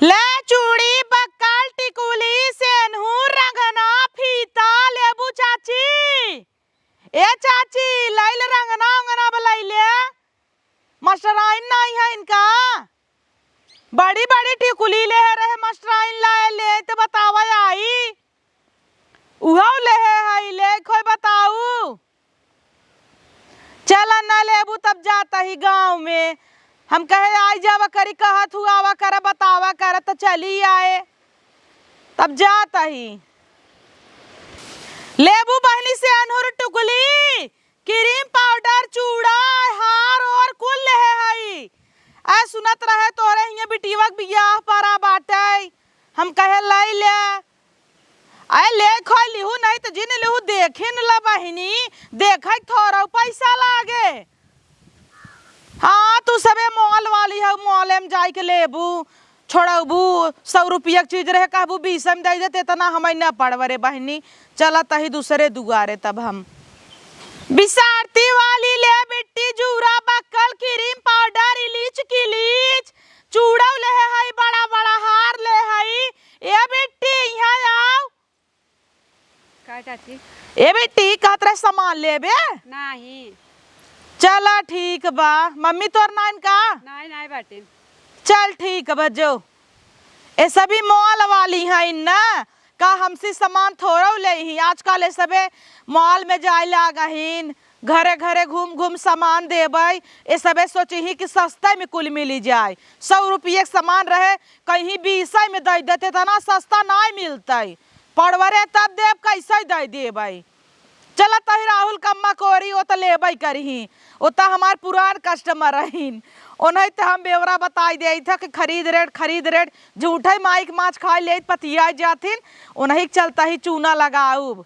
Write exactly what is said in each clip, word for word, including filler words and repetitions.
ले चूड़ी, बक्कल, टिकुली, सेन्हूर, रंगना, फीता लेबू चाची? ए चाची, लइल रंगना उंगना बलइले। मास्टराइन नाहीं है इनका। बड़ी बड़ी टिकुली लेहे रहे मास्टराइन, लाए ले त बतावा आई। उहउ लेहे हई, ले खोई बताऊ। चला न लेबू तब जात ही गाँव में। हम कहे आई जावा करी, कहत हूँ आवा कर, बतावा कर, त चली आए। तब जात ही। लेबू बहिनी सेन्हूर, टुकली, क्रीम पाउडर, चूड़ा, हार ओर कुल लेहे हई। आ सुनत रहे तोहरे हियाँ बिटिया क बियाह परा बाटइ। हम कहे लइ ले। अरे ले खोई लिहू, नहीं त जिन लिहू, देखिन ल बहिनी, देखइ थोरउ पैसा लागे। हाँ, तू सबे मॉल वाली हउ, मॉले में जाइके लेबू, छोड़बू, सौ रुपया क चीज रहे, कहबू बीस में दइ देत, एतना हमइ न पड़ब रे बहिनी, चला तही दूसरे दुआरे तब हम। बिसारती वाली ले बिट्टी, जूरा, बक्कल, क्रीम पाउडर, इलीच, किलीच, चूड़उ लेहे हई, बड़ा बड़ा हार ले हई। ए बिट्टी, इहाँ आउ। का चाची? ए बिट्टी, कहत रहे सामान लेबे? नाहीं। चला ठीक बा। मम्मी तोर नाइन का? नाहीं, नाहीं बाटिन। चल ठीक बा, जो। ए सभी मॉल वाली हइन ना, का हमसे सामान थोरउ लेइहीं? आजकल ए सबे मॉल में जाए लाग हइन, घरे घरे घूम घूम सामान देबइ। ए सबे सोचिहीं कि सस्ते में कुल मिली जाए। सौ रुपये क सामान रहे, कहीं बीसे में दइ देते, एतना सस्ता नाहीं मिलतइ। पड़वरे तब देब, कइसे दइ देबइ? चला तही राहुल कम्मा कोरी, ओ त लेबइ करिहीं, ओ त हमार पुरान कस्टमर रहिन, ओनही त हम बेवरा बताइ देइत ह कि खरीद रेट, खरीद रेट, झूठइ माइक माछ खाइ लेइत पतियाइ जाथिन, ओनही क चलतही चूना लगाउब।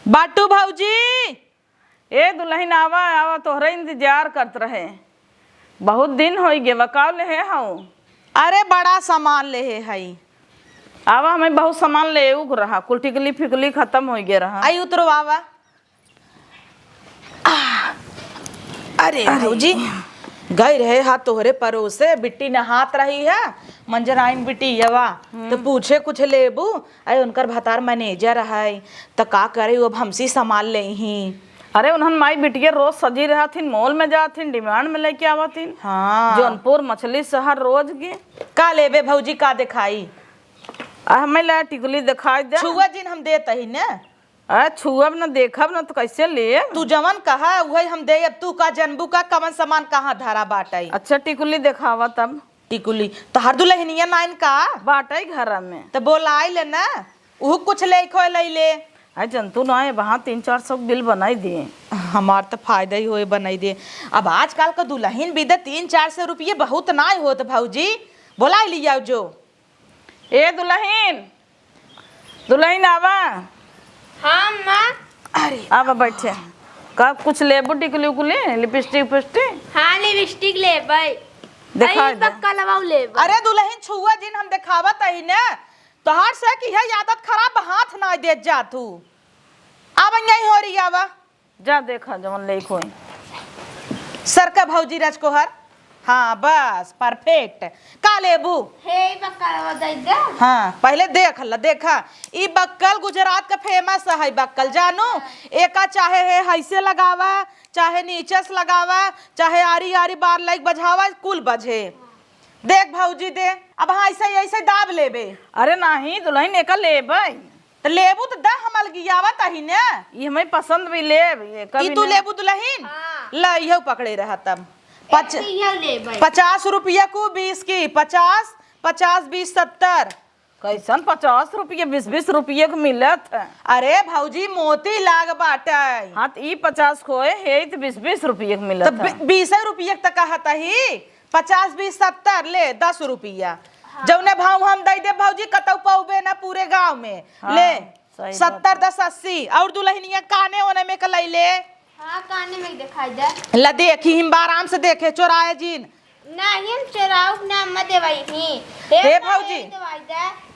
बाटू भउजी। ए दुलहिन, आवा, आवा, तोहरे इंतजार करत रहे। बहुत दिन होइ गे बा, का लेहे हउ? अरे, बड़ा सामान लेहे हई। आवा, हमइ बहुत सामान लेउक रहा, कुल टिकली फिकली खतम होइ गे रहा। आई उतरो, आवा। आह, अरे, अरे। भउजी, गइ रहे हा तोहरे परोसे, बिट्टी नहात रही है, मंजराइन बिटियवा, हम्म। त पूछे कुछ लेबू, अरे, उनकर भतार मैनेजर है, त का करे, उ अब हमसे सामान लेइहीं। अरे, उन्हन माई बिटिया रोज सजी रहथिन, मॉल में जाथिन, डिमांड में लइके आवथिन। हाँ। जौनपुर मछली शहर रोज के। का लेबे भउजी, का देखाई? आ, हमें ला टिकुली देखाइ दे। छुआ जिन हम देत ही न। आ, छुअब न, देखब न, त कइसे लेब? तू जवन कहा, उहइ हम देब। अब तू का जनबू का, कवन सामान कहाँ धरा बाटइ? अच्छा, टिकुली देखावा तब। टिकुली, तोहार दुलहिनिया नाइन का? बाटइ घर में। त बोलाइ ले ना, उहु कुछ लेइ खोइ लइ ले। अरे जंतु ना है, वहाँ तीन चार सौ बिल बनाइ दिए। हमार त फायदा ही होए बनाइ दिए। अब आजकल क दुलहिन बिदे तीन चार सौ रुपये बहुत नाइ होत भउजी, बोलाइ लियाउ जो। ए दुलहिन, दुलहिन आवा। हाँ, अम्मा। अरे। आवा, बैठे। का कुछ लेबू टिकुली उकुली, लिपस्टिक उपिस्टिक? हाँ, लिपस्टिक लेबै। देखाइ अरे, दे। बक्कलवा लेबै। अरे दुलहिन, छुआ जिन, हम देखावत ही न। तोहार से कि है आदत खराब, हाथ नाइ देत जा तू। आवा, यहीं होरी आवा। जा देखा जवन लेइक होई। सरका भउजी राजकोहर। हाँ, बस, perfect। का लेबू? हे, ई बक्कलवा दइ दे। हाँ, पहिले देख ल, देखा। ई बक्कल गुजरात क famous है, बक्कल जानू। एका चाहे हे हइसे लगावा, चाहे नीचे से लगावा, चाहे आरी आरी बार लाइक बजावा, कुल बजे। देख भउजी दे, अब हाँ, अइसे, अइसे दाब लेबे। अरे नाहीं, दुलहिन एका लेबै। त लेबू त द, हम अलगियावत ही न। ई हमइ पसंद भी लेब, ये कभी ई तू ना। लेबू दुलहिन? हाँ। ल, इहउ पकड़े रहा तब। पच-, एक इहउ लेबै। पचास रुपया को बीस की, पचास, पचास, बीस, सत्तर। कइसन पचास रुपया, बीस, बीस रुपया क मिलत है? अरे भउजी, मोती लाग बाटइ। हाँ, त ई पचास क होए, हे त बीस, बीस रुपया क मिलत त है। बी-, बीस रुपया क त कहत ही। पचास, बीस, सत्तर, ले, दस रुपया। हाँ। जउने भाव हम दइ देब भउजी, कतउ पउबे न पूरे गाँव में। हाँ, ले, सही बात सत्तर, है। दस, अस्सी। अउर दुलहिनिया काने ओने में क लइ ले। हाँ, काने में देखाइ दे। ल देखी, हिम आराम से देखे, चोराए जिन। नाहीं, हम चोराउब ना, अम्मा देवइहीं। हे हे माई, भउजी। देवाइ दे।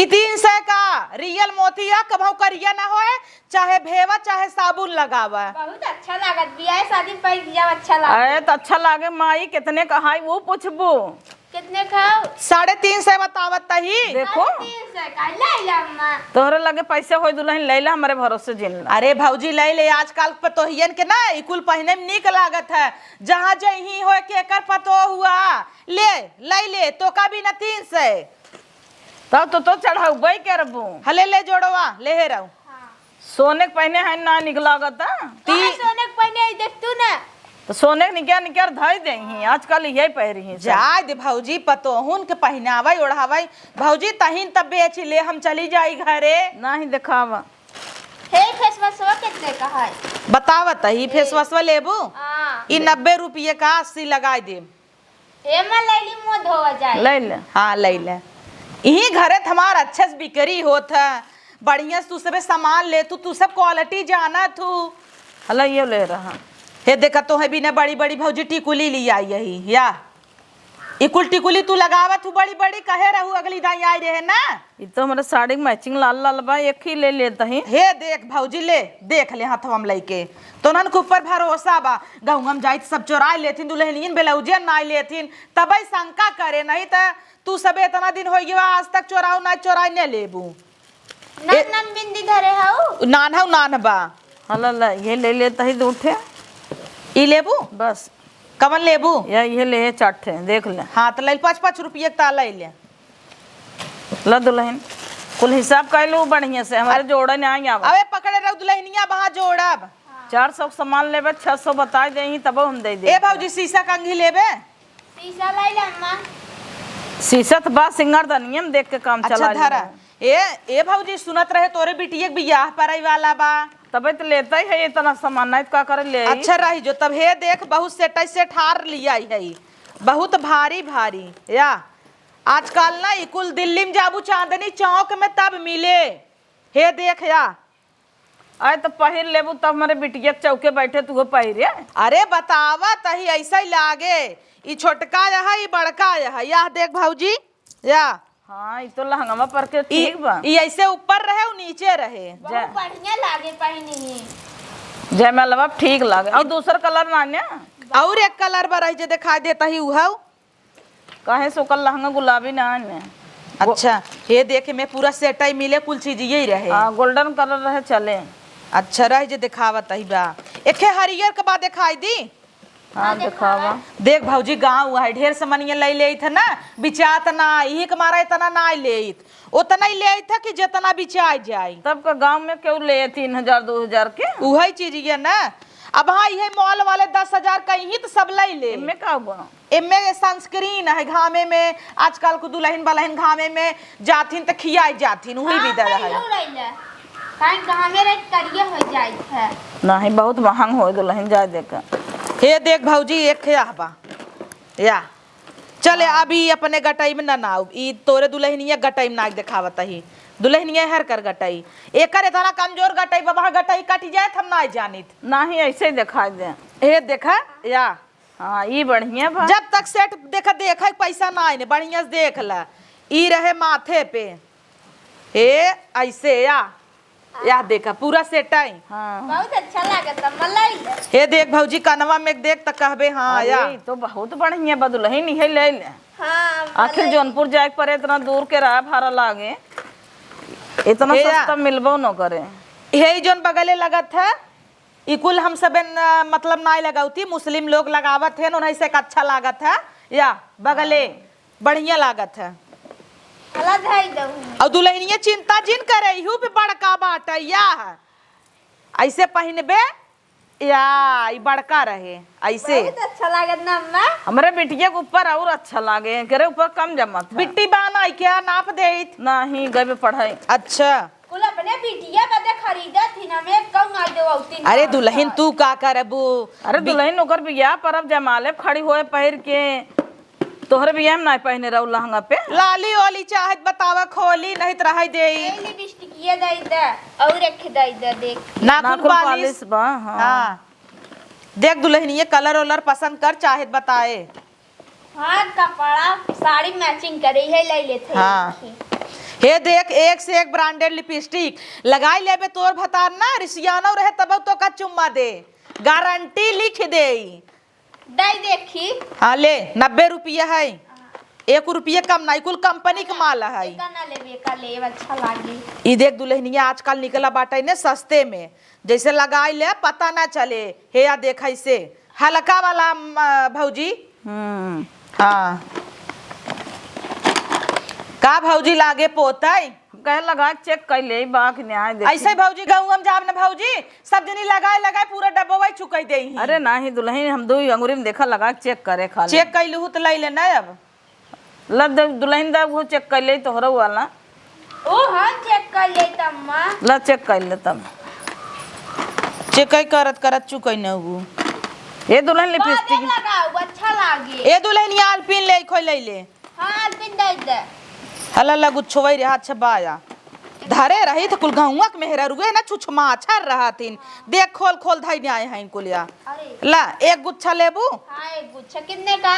ई तीन सौ का real मोती ह, कभउ करिया न होए, चाहे भेवा, चाहे साबुन लगावा। बहुत अच्छा लागत, बियाह शादी में पहिर लिया, अच्छा लागत। अरे, त अच्छा लागे माई, केतने क हइ, उ पूछबू। केत-, देखो। साढ़े तीन सौ बतावत तही। देखो। साढ़े तीन सौ का, ले ले अम्मा। तोहरे लगे पैसे होई दुलहिन, ले ले, हमरे भरोसे जिन ला। अरे भौजी, ले ले, आजकल पतोहियन के ना ई कुल पहिने में नीक लागत है। जहाँ जइहीं होए के एकर पतोह हुआ, ले, ले ले, तोका भी ना तीन सौ। तब तो, तो चढ़ौबे करबू। हले ले जोड़वा, ले हे रहू। हाँ। सोने के पहिने है ना निक लागत है। कहाँ ती- सोने के पहिने है, देख तू ना। तो सोने के निकर निकर धई देही, आजकल यही पहिरी ही सब। जाए दे भौजी, पतोहुन के पहिनावई ओढ़ावई। भौजी, तहिन तब बेच ले, हम चली जाई घरे। नाही देखावा। हे, फेसवसवा कितने का है? बतावत ही, फेसवसवा लेबू? हाँ। ई नब्बे रुपये का अस्सी लगाई देब। एमा लैली मुँह धोवा जाए। ले ले। हाँ, ले ले। इही घरे त हमार अच्छे से बिक्री होत है, बढ़िया से तू सबे सामान ले, तू, तू सब quality जाना थू। हला ये ले रहा। हे देखा तो है बिना बड़ी बड़ी भौजी टिकुली ली आई यही, या। ई कुल टिकुली तू लगावत हू बड़ी बड़ी, कहे रहू अगली दाई आई रहे ना। ई तो हमरा साड़ी के matching लाल लाल बा, एक ही ले लेत ही। हे देख भौजी, ले, देख ले हथवा में लइके। तोनन के ऊपर भरोसा बा। गहुआ में जाई त सब चोराई लेथिन, दुलहनियन ब्लाउजे नाई लेथिन, तबई शंका करे, नहीं त तू सबे इतना दिन होइ गवा, आज तक चोराऊ नाई, चोराई ने लेबू। नान ए- नान बिंदी धरे हऊ? नान हऊ, नान बा। हला ला, ये ले लेत ही दू ठे। ई लेबू? बस। कवन लेबू? या, ये ले, चार ठे, देख ले। हाँ, त ले पाँच पाँच रुपये के ताला ले। ला दुलहिन, कुल हिसाब कइलू बढ़िया से, हमरे अब जोड़े नाहीं आवा। अबे पकड़े रहू दुलहिनिया, वहाँ जोड़ब। चार सौ के सामान लेबे, छह सौ बताई देही, तबो हम दे दे। ए भौजी, शीशा कंघी लेबे? शीशा लाई ले अम्मा। शीशा त बा, सिंगारदानिये में देख के काम अच्छा, चला धरा। लेबे। ए, ए भौजी, सुनत रहे तोरे बिटिया के बियाह परई वाला बा। तबे त लेतई है इतना सामान, नाहीं त का करे ले आई? अच्छा रही जो, तब हे देख, बहुत सेटई सेट हार लियाई है, बहुत भारी भारी। या, आजकल ना ई कुल दिल्ली में जाबू चांदनी चौक में तब मिले। हे देख या। अरे त पहिर लेबू तब हमरे बिटिया के चौके बैठे तू पहिरे। अरे बतावा तही ऐसा ही लागे। ई छोटका यह, ई बड़का यह। या देख भौजी, या। हाँ, ई तो लहंगवा पर के ई, ठीक बा। ई ऐसे ऊपर रहे, उ नीचे रहे। बहुत बढ़िया लागे पहिनी। जयमालवा ठीक लागे। और दूसर colour ना ने? और एक colour बा रही जे दिखाई देत ही उहउ। काहे से ओकर लहंगा गुलाबी ना आने। अच्छा, ये देखे में पूरा सेटई मिले, कुल चीज यही रहे। हाँ, golden colour रहे चले। अच्छा, रह जे देखावत ही बा। एखे हरियर के बा देखाई दी। हाँ, देखावा। देख भौजी, गाँव है, ढेर समनिया ले लेत है ना, बिचात ना, इही के मारा इतना ना लेत, उतना ही लेत है कि जितना बिचाई जाई। तब का गाँव में केहू ले तीन हजार, दो हजार के? उहई चीज ये ना। अब हाँ, इहे mall वाले दस हजार कहीं तो सब ले ले। इनमें का बा? एमे sunscreen है, घामे में आजकल को दुलहिन बलहिन घामे में जाथिन त खियाई जाथिन, उही भी दर है। काहे घामे रे करिया हो जाइत है। नहीं, बहुत महंग हो दुलहिन जाए देकर। हे देख भौजी, एक खे आह बा। या। चले, हाँ। अब ई अपने गटई में ना नाउब, ई तोरे दुलहिनिया गटई में नाक देखावत ही। दुलहिनिया हर कर गटई। एकर इतना कमजोर गटई बा, वहाँ गटई कट जाए, हम ना जानित। नहीं, ऐसे ही दिखाई दे। हे देखा, या। हाँ, ई बढ़िया बा। जब तक set देखा, देखा पैसा ना आइने, बढ़िया से देख ला। ई रहे माथे पे। हे, ऐसे या, या देखा, पूरा set आई। हाँ। बहुत अच्छा लागत है, मलाई। हे देख भौजी, कनवा में देख त कहबे, हाँ, अरे, या। ई तो बहुत बढ़िया बा, दुलहिन इहे ले ले। हाँ, आखिर मलाई। जौनपुर जाए के पड़े, इतना दूर के राह भाड़ा लागे, इतना हे या। सस्ता मिलबो न करे। हे, ई जौन बगले लगत है, ई कुल हम सबे न, मतलब, नाई लगावती, मुस्लिम लोग लगावत हैं, उन्हें से अच्छा लागत है। या, बगले, हाँ। बढ़िया लागत है। हला धाई दहु। और दुलहिनिया चिंता जिन करे, इहू पे बड़का बाटा, या है। ऐसे पहिनबे, या, ई बड़का रहे, ऐसे। बहुत अच्छा लागत ना, अम्मा? हमरे बिटिया के ऊपर और अच्छा लागे, एकरे ऊपर कम जमत है। बिट्टी बाना है क्या, नाप देइत? नहीं, गए पढ़ाई। अच्छा। कुल अपने बिटिया बदे खरीदत ही ना, मैं कहूँ ना देवौती ना। अरे दुलहिन, तू का करबू? अरे बि- दुलहिन, ओकर बियाह परब जयमाले खड़ी होए पहिर के, तोहरे बियाह में ना पहिने रहू लहंगा पे। लाली ओली चाहत बतावा खोली, नहीं त रह देई। ए, lipstick ये दे दे, और एक दे दे, देख। नाखून नाखून पालिश। पालिश बा, हाँ। हाँ। देख दुलहिन, ये colour ओलर पसंद कर, चाहत बताए। हाँ, कपड़ा साड़ी matching करे, इहे ले लेते हैं। हाँ। हे देख, एक से एक branded lipstick लगाई लेबे, तोर भतार ना रिसियानो रहे तब तो का चुम्मा दे, guarantee लिख दे। दे देखी। हाँ, ले, नब्बे रुपया है। एक रुपये कम नाहीं, कुल कंपनी के माल है। एका ना लेबे, एका लेब, अच्छा लागी। ई देख दुल्हनिया, आजकल निकला बाटे ने सस्ते में, जैसे लगाई ले पता ना चले। हे या देख ऐसे हल्का वाला, म, भौजी। हम्म। हाँ। का भौजी लागे पोतई? हम कहे लगा के चेक कर ले, बा कि न्याय देखी। ऐसे भौजी गहुम जाब न भौजी, सब जनी लगाए लगाए पूरा डब्बा चुकाई दे ही। अरे नाही दुल्हन, हम दो अंगुरी में देखा लगा के चेक करे खाली। चेक कैलू त लई ले ना अब। ल दे, दुल्हन दा वो चेक कर ले तोहरो वाला। ओ हम चेक कर ले तम्मा। ल चेक कर ले तब। चेक कई करत करत चुकाई ना वो। ये दुल्हन बादे लिपस्टिक। लगाओ, अच्छा लागे। ए दुल्हनिया आलपिन ले खोई ले ले। हाँ, आलपिन दे दे। हला लगु छोवई रे, अच्छा बाया। धरे रही त कुल गहुआ के मेहरा रुए ना छुछमाछर रहथिन। देख खोल खोल धई ने आए हैं कुलिया। अरे। ला, एक गुच्छा लेबू? हाँ, एक गुच्छा। कितने का?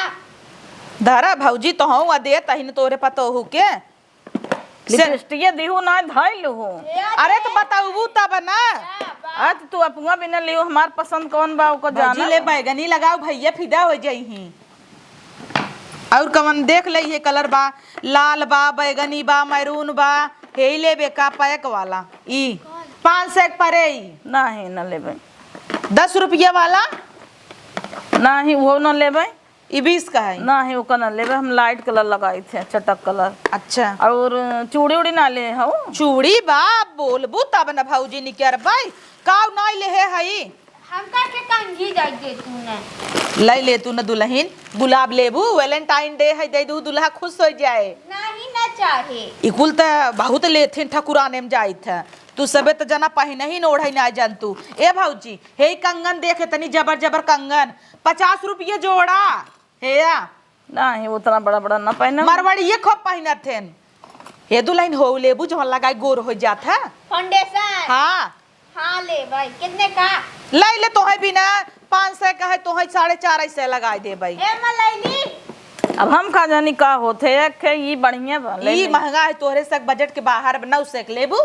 धरा भौजी, तोहू आ दे तहिन तोरे पतोहू के। से लिपस्टिक दिहू ना धइल हो। अरे त बताऊ तब ना। हाँ, बा। आज तू अपुआ बिना लियो, हमार पसंद कौन बा ओकर भौजी जाना ले बा। बैगनी लगाओ, भैया फिदा हो जइहीं। और कवन देख ले, ये कलर बा, लाल बा, बैगनी बा, मैरून बा, हे लेबे का पैक वाला, ई पाँच सौ के परे ई। नाही, न लेबे। दस रुपया वाला? नाही, वो न लेबे। ई बीस का है? नाही, ओका न लेबे, हम लाइट कलर लगाई थे, चटक कलर। अच्छा। और चूड़ी उड़ी ना ले हो? चूड़ी बा, बोलबू तब न भौजी निकरबै, काऊ नाई लेहे हई। हमका के कंघी जाई दे तू न। लई ले तू न दुल्हन, गुलाब लेबू, वैलेंटाइन डे है, दे दू, दुल्हा खुश हो जाए। नहीं न चाहे। ई कुल त बहुत लेथिन, ठकुराने में जाइत है। तू सबे त जना पहिने ही न ओढ़े ना जान तू। ए भौजी, हे ई कंगन देखे तनी, जबर जबर कंगन, पचास रुपये जोड़ा। हे या। नाही, उतना बड़ा बड़ा ना पहनब। मरवाड़ी ये खूब पहिनत हेन। हे दुल्हन हो लेबू, जवन लगाई गोर हो जात है। फाउंडेशन? हाँ। हाँ, ले भाई, कितने का? लई ले तोहे बिना पाँच सौ का है, तोहे साढ़े चार सौ लगाई देबई। ए, मैं लई ली। अब हम का जानी का होत है, एक है ई बढ़िया बा, ले ई ले। महंगा है, तोहरे से बजट के बाहर बा, नौ सौ के लेबू।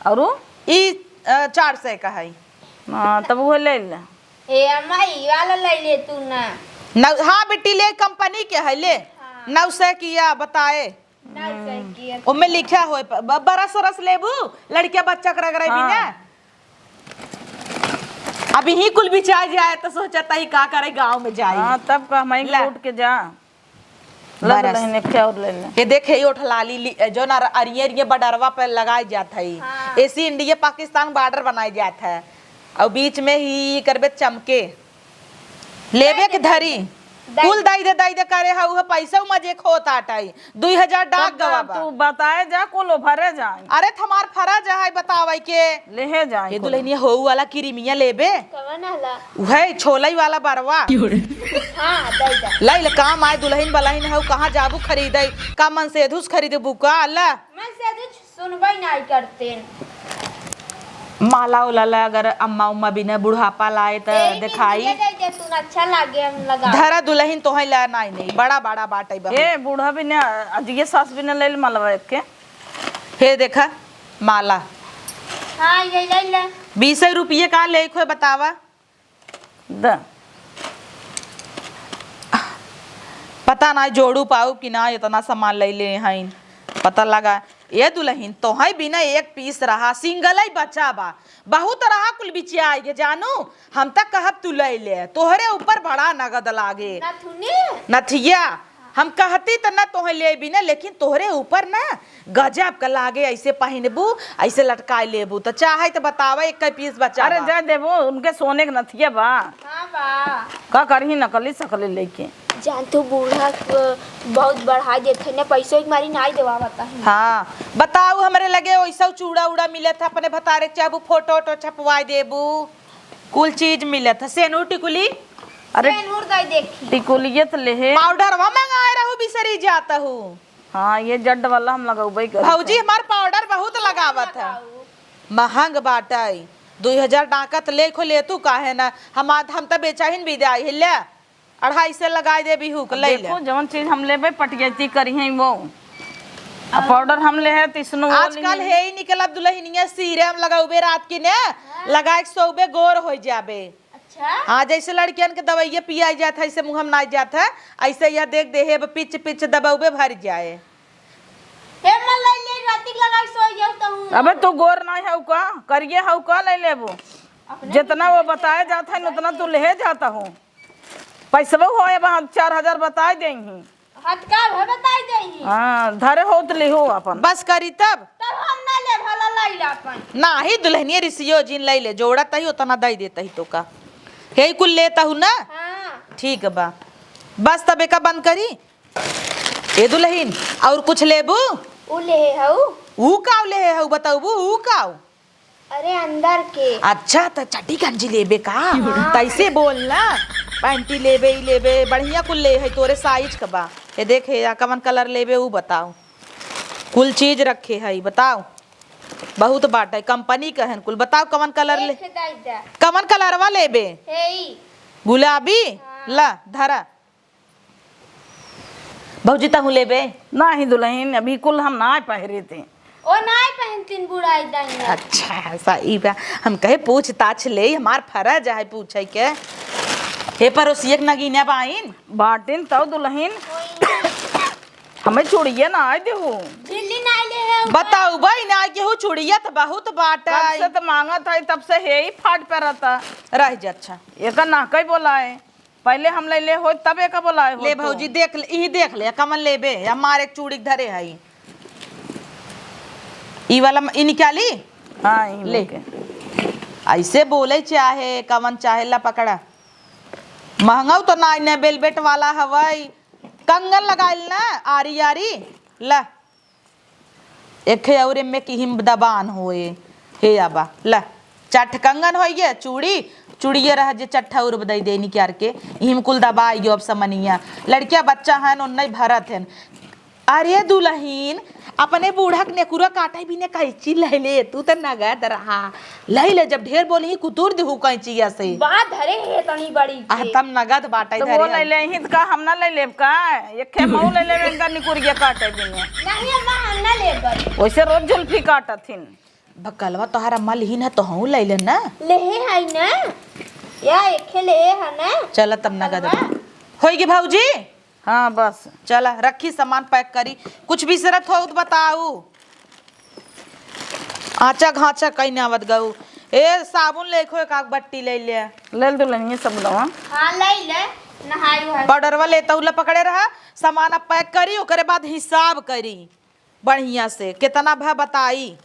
औरू? ई, अ, चार सौ का है। हाँ, तब वो ले ले। ए अम्मा, ई वाला लई ले तू ना। नौ, हाँ बेटी, ले, कंपनी के है, ले। हाँ। नौ सौ किया बताए। नौ सौ किया। ओमे लिखा होए प-, ब-, बरस उरस लेबू, लड़किया बच्चा के रगड़े भी हाँ। ना। अब यही कुल बिचार जाए तो सोचत ही का करे गाँव में जाई। हाँ, तब का हम ला। लूट के जा। लग बरस। रहे ने, क्या और ले ले। ये देखे, ये ओठलाली ली-, जो ना अरिये अरिये बडरवा पे लगाए जात है। हाँ। ऐसी इंडिया पाकिस्तान बॉर्डर बनाए जात है। और बीच में ही करबे चमके। लेबे के धरी। दाई दे। कुल दाई दे, दाई दे करे हा, उहे पैसा मजे खोत आटाई। दुई हजार डाक तब गवा बा। तू बताए जा, कुल भरे जाए। अरे, त हमार फर्ज है बतावे के। लेहे जाए ये कुल। दुल्हनिया हो वाला क्रीमिया लेबे? कवन वाला? उहे छोलई वाला बरवा। हाँ, दाई दा। लाई ले काम आए, दुल्हन बलहिन हऊ, कहाँ जाबू खरीदे? का मन से धुस खरीदबू का? ला। मन से धुस सुनबे नाई करतेन। माला उला ला, अगर अम्मा उम्मा बिना बुढ़ापा लाए त ए, देखाई। ये दे दे तू, अच्छा लागे, हम लगा। धरा दुल्हन तोहे ला नाई नहीं, बड़ा बड़ा बाटे बहुत। ए, बूढ़ा बिना, अजिए सास बिना ले ले मालवा एक के। हे देखा, माला। हाँ, ये ले ले। बीस रुपये का ले खोए बतावा। द। पता ना जोड़ू पाऊ कि ना, इतना सामान ले ले हईन। पता लगा, ए दुल्हन, तोहई बिना एक पीस रहा, सिंगल ही बचा बा। बहुत रहा कुल बिचिया आइगे जानू, हम तक कहब तू ले ले, तोहरे ऊपर बड़ा नगद लागे। नथुनी? नथिया, हम कहती त ना तोहे लेबी ना, लेकिन तोहरे ऊपर ना गजब का लागे, ऐसे पहिनबू, ऐसे लटकाए लेबू। त चाहे त बतावा, एक पीस बचा अरे बा। जा देबो, उनके सोने के नथिया बा। हाँ बा। का करही नकली सकली लेके। जान तू बूढ़ा क-, बहुत बढ़ा देत है ना, पैसों के मारी नाई देवा बता है। हाँ, बताऊ हमरे लगे वैसा चूड़ा उड़ा मिलत है, अपने भतारे के चाहबू फोटो वोटो छपवाए देबू, कुल चीज मिलत है। सेनू टिकुली? अरे सेनूर दाई देखी। टिकुलिये त लेहे। पाउडरवा मंगाए रहू, बिसरी जात हूँ। हाँ, ये जड्ड वाला हम लगौबे करी भौजी, थे। हमार पाउडर बहुत लगावत है। लगाऊ। महंग बाटै। दुई हजार डाकत ले खो ले तू काहे ना? हम आद-, हम त बेचा ही न बिदाई है, ले। अढ़ाई से लगाई देबी हुक, अब ले ले। देखो, जवन चीज हम लेबे, पटियती करी हैं वो। आ पाउडर हम ले है, त इसनो वो आजकल लिहे। हे ही निकलब दुल्हनिया सीरम लगौबे रात की ने, हाँ। लगाए के सोबे गोर हो जाबे। अच्छा। अच्छा। हाँ, जैसे लड़कियन के दवाइया पियाई जात है, ऐसे मुँह में नाई जात है, ऐसे यह देख दे, हे पिच पिच दबौबे भर जाए। हे, मैं ले ले, राती के लगाई सोई जाऊ तो हूँ। अबे, तू गोर नाई हऊ का, करिए हऊ का, ले लेबू। अपने जितना वो बताया जात है, उतना तू ले जाता हूँ। पैसबो हो, अब हम चार हजार बताई देंगी। हद का है, बताई देंगी। हाँ, धरे होत लिहो अपन। बस करी तब। तब हम ना ले, भला लाई ला अपन। नाही, दुल्हनिया रिसियो जिन लाई ले, जोड़ा तही उतना दई देता ही तो का। हे कुल लेता हूँ ना? हाँ। ठीक बा। बस तब एका बंद करी। ए दुल्हन, और कुछ लेबू? उ लेहे हऊ। ऊ काव लेहे हऊ, बतौबू, ऊ काव? अरे, अंदर के। अच्छा, त चड्डी गंजी लेबे का? हाँ। तैसे बोल ना, पैंटी लेबे, ई लेबे, बढ़िया कुल ले है, तोरे साइज क बा। ये देख, हे, या कवन कलर लेबे, ऊ बताओ। कुल चीज रखे है, बताओ। बहुत बाटे, कंपनी क हन कुल। बताओ, कवन कलर ले-, एक ठे दई दा। कवन कलरवा लेबे? हे ई। गुलाबी? हाँ। ला, धरा। भौजी, तहूँ लेबे? नाही दुल्हन, अभी कुल हम नाय पहिरे थे। ओ नाय पहिनतीन बुढ़ाई दाई। अच्छा, सही बा। हम कहे पूछताछ ले, हमार फरज है पूछे के। हे पड़ोसिया के नगीना बाइन? बाटिन तौ दुल्हन। हमें चूड़िया नाय देहू। झिल्ली नाय ले है ऊपर। बताऊ बा, इनाय केहू चूड़िया त बहुत बाटे। कब से त मांगत है, तब से हे ही फाट पे रहता। रह जा, अच्छा। एकर नाकई बोलाए। पहिले हम लइले होई, तब एका बोलाए होई ले तू। भौजी, देख ले, इही देख ले, कवन लेबे? हमार एक चूड़ी के धरे हई। ई वाला म-, ई निकाली? हाँ, ई ले। लेके। ऐसे बोले चाहे, कवन चाहे, ला पकड़ा। महंगाऊ तो ना, ने velvet वाला हवई। कंगन लगाइल ना, आरी आरी। ला। एखे और एमे किहिम दबान होए। हे आबा, ला, चार ठे कंगन होइए, चूड़ी, चूड़िए रह जे चार ठे और बदई दे निकार के, इहिम कुल दबाइयो अब समनिया। लड़किया बच्चा हन, ओन्ने भरत हन। अरे दुलहिन, अपने बूढ़ा के नेकुरा काटे बिने कैंची ले ले, तू त नगद रहा। लई ले, जब ढेर बोली, कुतुर देहू कैंचिया से। बा धरे हे तनी बड़ी आ, के। तब नगद बाटे तो धरे वो हम। लई ले ही त का, हम ना लई लेब का? एक खे मऊ लई लेब, इनका निकुरिया काटे बिने। नहीं अम्मा, हम ना लेब बड़ी। वैसे रोज जुल्फी काटत हिन। बकलवा तोहरा अम्मा लिहिन है, तोहू लई ले ना। लेहे है ना। या एक खे लेहे है ना। चल तब नगद। बकलवा। होई गी भौजी? हाँ, बस। चला, रखी सामान pack करी। कुछ बिसरत हो त बताऊ। आचा घाचा कहीं ना आवत गऊ। ए, साबुन लेखो, एक आग बट्टी ले ले। ले ले दुल्हनिया साबुनवा। हाँ, ले ले। नहाई वहाई। पाउडरवा लेता उला पकड़े रहा। सामान अब pack करी, ओकरे बाद हिसाब करी बढ़िया से। केतना भा बताई।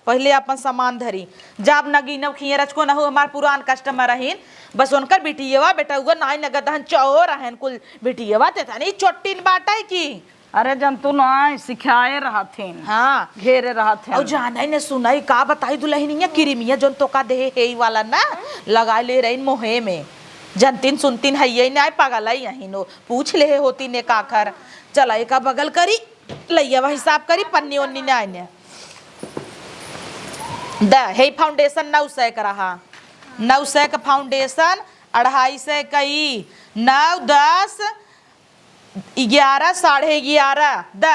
पहिले आपन सामान धरी। जाब नगीनव खिए रचको नहु हमार पुरान customer रहीन, बस उनकर बिटियवा बेटउआ नाई नगद हन, चोर रहन कुल बिटियवा, ते तनी चोट्टिन बाटइ की। अरे जन तू नाई सिखाए रहथिन। हाँ। घेरे रहथिन। अउ जानै न सुनाई का बताई दुलहिनिया, किरिमिया जौन तोका देहे हेई वाला ना, लगाए ले रहीन मोहे में। जनतिन सुनतिन हइये नाई, पगलइ अहिन ओ। पूछ लेहे होतिन एक आखर। चला एका बगल करी। लइया वही साफ करी, पन्नी ओन्नी नाई ने। द, हे foundation नौ सौ क रहा। नौ सौ क foundation, अढ़ाई सौ क ई, नौ, दस, ग्यारह, साढ़े ग्यारह, द,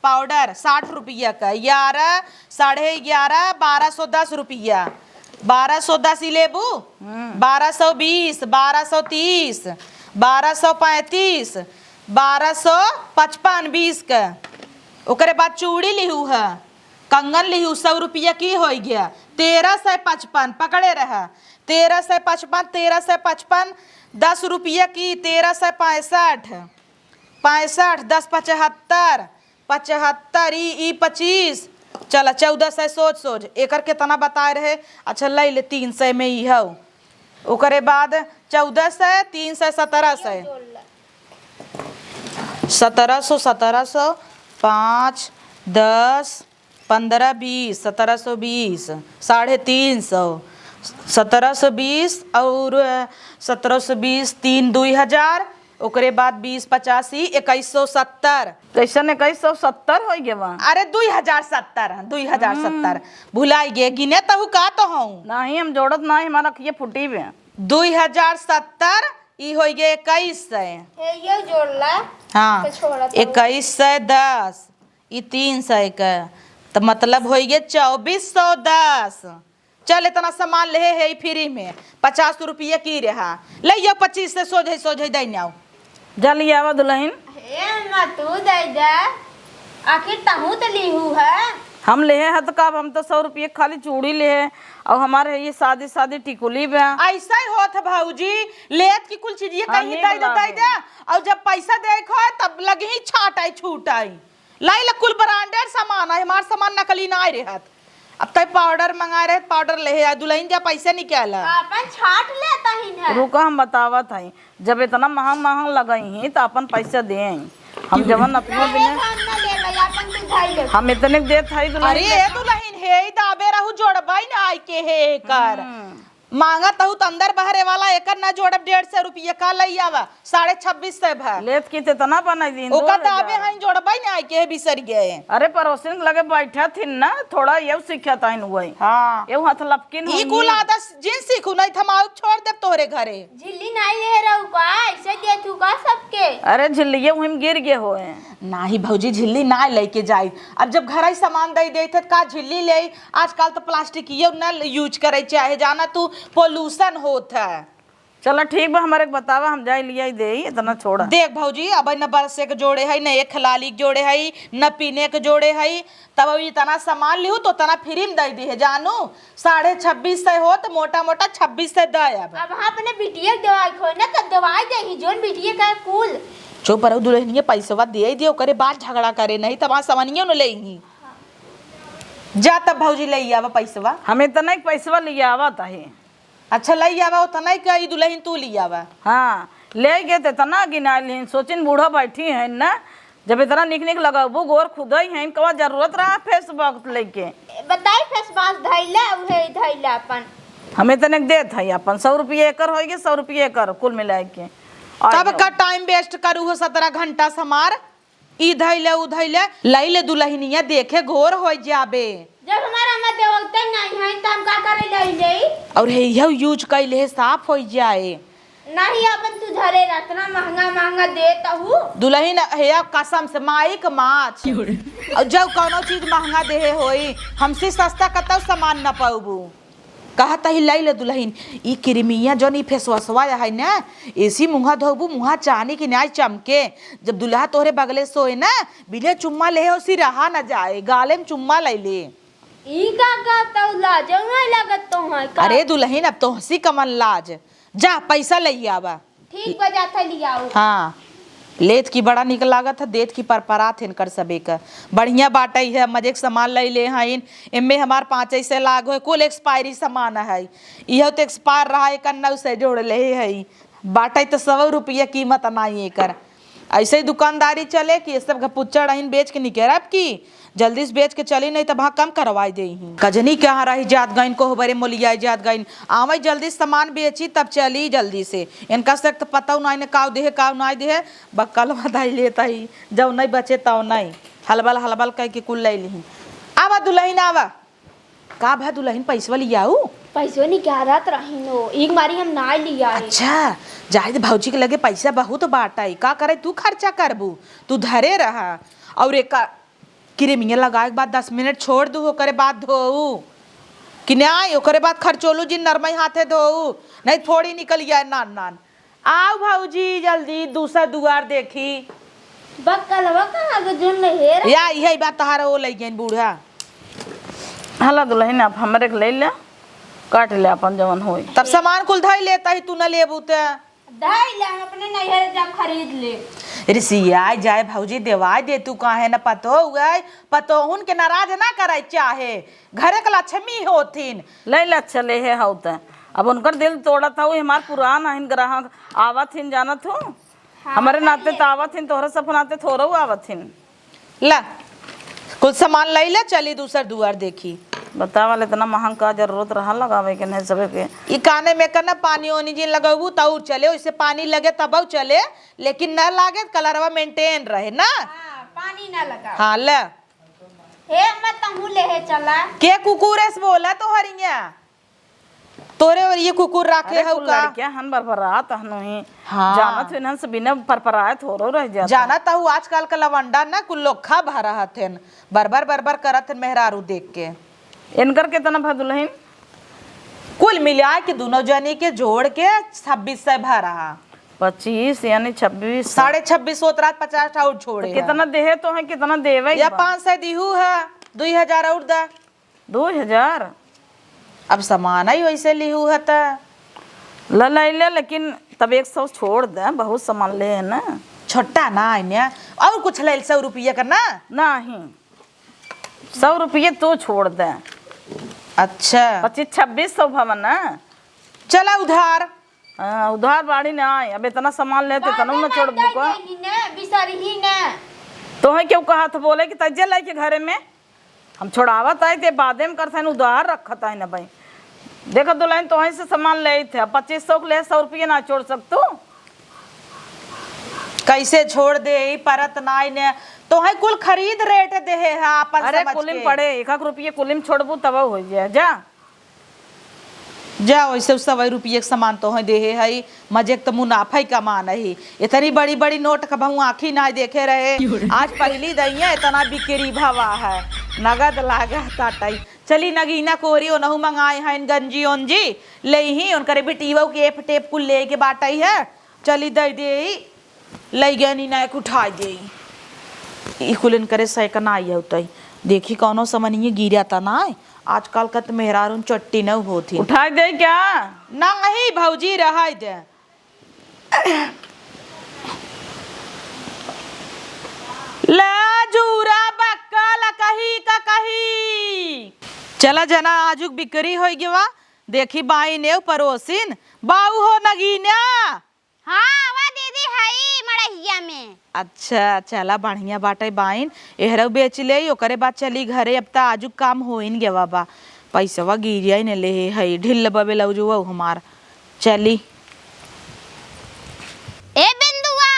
powder साठ रुपया क, ग्यारह, साढ़े ग्यारह, बारह सौ दस रुपया। बारह सौ दस ही लेबू? हम्म। बारह सौ बीस, बारह सौ तीस, बारह सौ पैंतीस, बारह सौ पचपन बीस क। ओकरे बाद चूड़ी लिहू ह, कंगन लिहू, सौ रुपया की होइ गया, तेरह सौ पचपन, पकड़े रह, तेरह सौ पचपन, तेरह सौ पचपन, दस रुपया की, तेरह सौ पैंसठ, पैंसठ, दस पचहत्तर, पचहत्तर, ई, ई पच्चीस, चला चौदह सौ सोच सोच, एकर केतना बताए रहे, अच्छा लइ ले तीन सौ में ई हौ, ओकरे बाद चौदह सौ, तीन सौ, सतरह सौ। सतरह सौ, सतरह सौ, पाँच, दस, पन्द्रह, बीस, सतरह सौ बीस, साढ़े तीन सौ, सतरह सौ बीस और सतरह सौ बीस, तीन दुई हजार, ओकरे बाद बीस पचासी, इक्कीस सौ सत्तर। कैसन इक्कीस सौ सत्तर होइ गवा? अरे दुई हजार सत्तर, दुई हजार सत्तर। हम्म। भुलाई गे, गिने तहु का तो हूँ। नहीं, हम जोड़त नहीं, हमार अखिए फूटी बे। दुई हजार सत्तर, ई होइ गे इक्कीस सौ। हे, ये जोड़ ला। हाँ, तो छोड़ा तो। इक्कीस सौ दस, ई तीन सौ क, त मतलब होइ गे चउबीस सौ दस। चल, इतना सामान लेहे है फ्री में, पचास रुपया की रहा, ले यो पच्चीस से सोझे सोझे दे नाव। जा लियावा दुलहिन। हे अम्मा, तू दे दे। आखिर तहूँ त लीहू है। हम लेहे ह त का, हम त सौ रुपये खाली चूड़ी लेहे, अउर हमारे ये सादी सादी टिकुली बा। अइसा ही होत है भौजी, लेत की कुल चीजिए कहीं दे दे, दे दे, अउर जब पैसा देख हो तब लगी छाटाई छूटाई। लाई ला कुल branded सामान है, हमार सामान नकली ना आए रहत। अब तय पाउडर मंगाए रहे, पाउडर लेहे आ, दुलहिन जा पैसा निकाला। आपन छाट लेता ही है। रुका, हम बतावत हई, जब इतना महंग महंग लगई ही त अपन पैसा दे आई। हम जवन अपनो बिने हम ना लेबै, आपन तू धई ले। हम इतने के देत हई दुलहिन अरे, ले। ए दुलहिन, हे ई दाबे रहू जोड़बाई ना आई के हे एकर। हम्म। मांगत हूँ त अंदर बहरे वाला एकर ना जोड़ब, डेढ़ सौ रुपया का लई आवा, साढ़े छब्बीस सौ भा। लेत की त इतना बनाई दीन, ओका दो हजार। दाबे हई जोड़बाई ना आई के हे बिसर गए। अरे पड़ोसिन के लगे बैठा थिन ना, थोड़ा ये सीखा ताइन हुए। हाँ। ये हाथ लपकिन ई होई। कुल आदत जिन सीखू नहीं त हम आउब छोड़ देब तोहरे घरे। झिल्ली नाई ले रहू का? ऐसे देत हूँ का सबके? अरे झिल्लिये उहिम गिर गए होए। नाही भौजी, झिल्ली ना लेके जाई। अब जब घर ही सामान दे देत है, का झिल्ली ले? आजकल तो प्लास्टिक ये न use करे चाहे, जाना तू pollution होत है। चला ठीक बा, हमारे के बतावा, हम जाई लियाई देई, इतना छोड़ा। देख भौजी, अब न बरसे के जोड़े है, न एक लाली के जोड़े है, न पीने के जोड़े है, तब अब इतना सामान लिहू तो तना free में दे दी है जानू, साढ़े छब्बीस सौ हो तो मोटा मोटा छब्बीस सौ दे अब। अब हाँ अपने बिटिया के देवाई खोए ना तो देवाई दे ही जोन बिटिया का कुल। चुप रहो दुलहिनिया, पैसवा दे दियो, ओकरे बाद झगड़ा करे, नहीं तो वहाँ समनियो न ले ही। जा तब भौजी ले आवा पैसवा। हम इतना ही पैसवा ले आवत है। अच्छा, लई आवा, ओतना ही का ई दुलहिन तू लई आवा। हाँ, ले गए त इतना गिनाइल हिन, सोचिन बूढ़ा बैठी हैं ना, जब इतना निक निक लगबू, गोर खुदई हैं, कवा जरूरत रहा face wash लेके। बताई face wash धैले, उहे धैले अपन। हम इतने के देत है अपन, सौ रुपये एकर होइगे, सौ रुपये एकर, कुल मिलाए के। और तब का time waste करू हो सत्रह घंटा समार। ई धइले, उ धइले, लइले दुलहिनिया देखे गोर होइ जाबे। जब हमार अम्मा देवते नहीं है, त हम का करे लइले? और हे यह use कइले है, साफ होइ जाए। नहीं, अपन तू धरे रह, इतना महंगा महंगा देत हूँ। दुलहिन, हे अब कसम से माई क माछ। और जब कौनो चीज महंगा देहे होई, हमसे सस्ता कतौ सामान न पउबू। कहत ही, "लई ले दुलहिन, ई क्रीमिया जौन ई फेसवसवा है ना, एसी मुँहा धोबू, मुँहा चानी की न्याय चमके। जब दुल्हा तोहरे बगले सोए ना, बिना चुम्मा लेहे ओसी रहा न जाए, गाले में चुम्मा लई ले।" ई का कहत हऊ, लाजो नहीं लागत तोहई का? अरे दुलहिन, अब तोहसी कमन लाज, जा पैसा लई आवा। ठीक बा, जात है लियाऊ। हाँ, लेत की बड़ा निक लागत है, देत की परपरात है इनकर सबे का। बढ़िया बाटइ है, मजे के सामान लइ ले हइन। एम्मे हमार पाँचइ से लाग होए, कुल expiry सामान है। इहो तो expire रहा, एक नौ से जोड़ ले है। बाटइ तो सौ रुपया कीमत नाई एकर। ऐसे ही दुकानदारी चले कि ये सब घपुच्चड़ अहिन बेच के निकरब की जल्दी से बेच के चली, नहीं तब हाँ कम करवाई देइहीं। कजनी कहाँ रही जात गइन, कोहबरे मोलियाई जात गइन। आवइ जल्दी से सामान बेची तब चली जल्दी से। इनका से तो पता नहीं ने काव देहे, काव नाई देहे, बक्कल बधाई लेत ही, जब नहीं बचे तब नहीं। हलबल हलबल कह के कुल लइ लिही। आवा दुलहिन आवा। का भा दुलहिन, पैसवा लियाऊ? पैसवा निकारत रहिन हो, एक मारी हम नाई लियाई। अच्छा, जाहिद भौजी के लगे पैसा बहुत बाटइ, का करे तू खर्चा करबू, तू धरे रहा। और एक क्रीमिया लगाए के बाद दस मिनट छोड़ दू, ओकरे बाद धोऊ। कि नाई, ओकरे बाद खर्चोलू जिन नरमई हाथे धोऊ, नहीं फोड़ी निकल जाए नान नान। आऊ भौजी जल्दी, दूसर दुआर देखी। बक्कलवा कहाँ गो जोन ले हेर? या, इहे बात तहार ओ लइ गइन बूढ़ा। हला दुलहिन, आप हमरे के ले ले, काट ले अपन जवन होई। तब सामान कुल धइ लेत ही, तू न लेबू त। धइ ले, हम अपने नैहर जब खरीद ले। रिसियाई जाए भौजी, देवाई दे तू, काहे न पतोह हुए, पतोहुन के नाराज ना करइ चाहे, घरे के लक्ष्मी होथिन। ले ले, अच्छा ले हे हऊ त। अब उनकर दिल तोड़त हऊ, हमार पुरान हइन ग्राहक, आवत हिन जानत हूँ। हाँ, हमरे नाते ले। त आवत हिन, तोहरे सब नाते थोड़ऊ आवत हिन। ला, कुल सामान लइ ले, चली दूसर दुआर देखी। बतावा, इतना महंग का जरूरत रहा लगावे के नहीं सबे के। ई काने में का ना पानी ओनी जिन लगबू त और चले, ओइसे पानी लगे तबउ चले, लेकिन न लागे, कलरवा maintain रहे ना। हाँ, पानी ना लगा। हाँ, ले। हे अम्मा, तहूँ लेहे चला। के कुकुरे से बोला तोहरिया? तोरे और ये कुकुर राखे अरे, हऊ कुल का? लड़कियां हन बरबरात हन ही। हाँ। जानत हन से बिना परपराए थोड़ो रह जात। जानत हऊ आजकल का लवंडा ना कुल लोखा भरा हथिन, बरबर बरबर करत हन मेहरारू देख के। इनकर केतना भा दुलहिन? कुल मिला के दुनो जनी के जोड़ के छब्बीस सौ भरा। पच्चीस यानी छब्बीस। साढ़े छब्बीस होत रहत, पचास ठा और छोड़े तो है। कितना देहे तो है, कितना देवे या बा? पाँच सौ दिहू है, दुई हजार और दा। दुई हजार? अब सामान ही वैसे लिहू है त। ल, ले ले, लेकिन तब एक सौ छोड़ दे, बहुत सामान ले है ना। छोटा ना है ना, और कुछ ले सौ रुपया का ना? नहीं, सौ रुपये तू छोड़ दे। अच्छा। पच्चीस, छब्बीस सौ भवन ना। चला उधार। हाँ, उधार बाड़ी ना आए, अब इतना सामान लेते, बाबा तनू न मार छोड़बू का? जाए ने, बिसरही ने। तोहे क्यों कहा था बोले कि तज्जे लेके घरे में? हम छोड़ावत आई ते बादे में करत हन, उधार रखत है ना भाई। देखो दुल्हन, तोहे से सामान ले थे, अब पच्चीस सौ के ले सौ रुपये ना छोड़ सकतू? कैसे छोड़ दे, ई परत नाई ने, तोहे कुल खरीद रेट देहे है आपन अरे समझ कुलिम के। पड़े, एक एक रुपये कुलिम छोड़बू तब हो जाए, जा। जा, वैसे सौ रुपये के सामान तोहे देहे हई, मजे के त मुनाफा ही कमान ही। इतनी बड़ी बड़ी नोट कबहू आँखी नाई देखे रहे, आज पहली दइया इतना बिक्री भवा है, नगद लागत ताटई। चली नगीना कोरी ओनहु मंगाए हैं गंजी ओंजी, ले ही उनकरे बिटीवा के एफ टेप कुल ले के बाटई है, चली दे दे। लई गए नी, नायक उठाई देई। ई कुल इनकरे सैकना आई होतई। देखी कौनो समनिये गिरा त नाय। आजकल का त मेहरारून चट्टी न होत ही। उठाई देई क्या? नहीं भौजी, रहाई दे। ले जूरा बक्कल कही का कही। चला जना, आजुक बिक्री होई गवा। देखी बाई नेव परोसिन। बाऊ हो नगीना। हाँ, आवा दीदी, हई मड़हिया में। अच्छा, चला बढ़िया बाटे बाइन, एहरऊ बेच लेई, ओकरे बाद चली घरे। अब त आजु काम होइन गवा बा, पैसवा गिरिया ने लेहे हई, ढिल्ल बा ब्लाउजवा हमार। चली। ए बिंदुआ,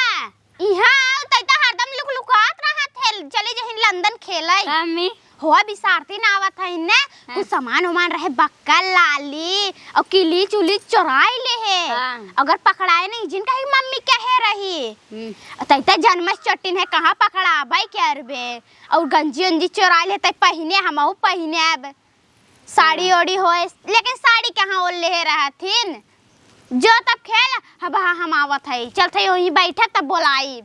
इहाँ आउ, तै त हरदम लुकलुकात रहत है, चली जहिन लंदन खेलै। का अम्मी? होआ बिसारती ना आवत है इन्ने, हाँ। कुछ सामान उमान रहे, बक्कल लाली और किली चुली चोराई लेहे। हाँ। अगर पकड़ाए नहीं जिन कही मम्मी कहे रही। हम्म। तै त जनमस चट्टिन है, कहाँ पकड़ाबै के अरबे। और गंजी उंजी चोराई लेहे तै पहिने, हमहू पहिने अब। साड़ी हाँ। ओड़ी होए, लेकिन साड़ी कहाँ ओढ़ लेहे रहथिन। जो तब खेल, अब हाँ हम आवत है, चलत है वहीं बैठे तब बोलाई।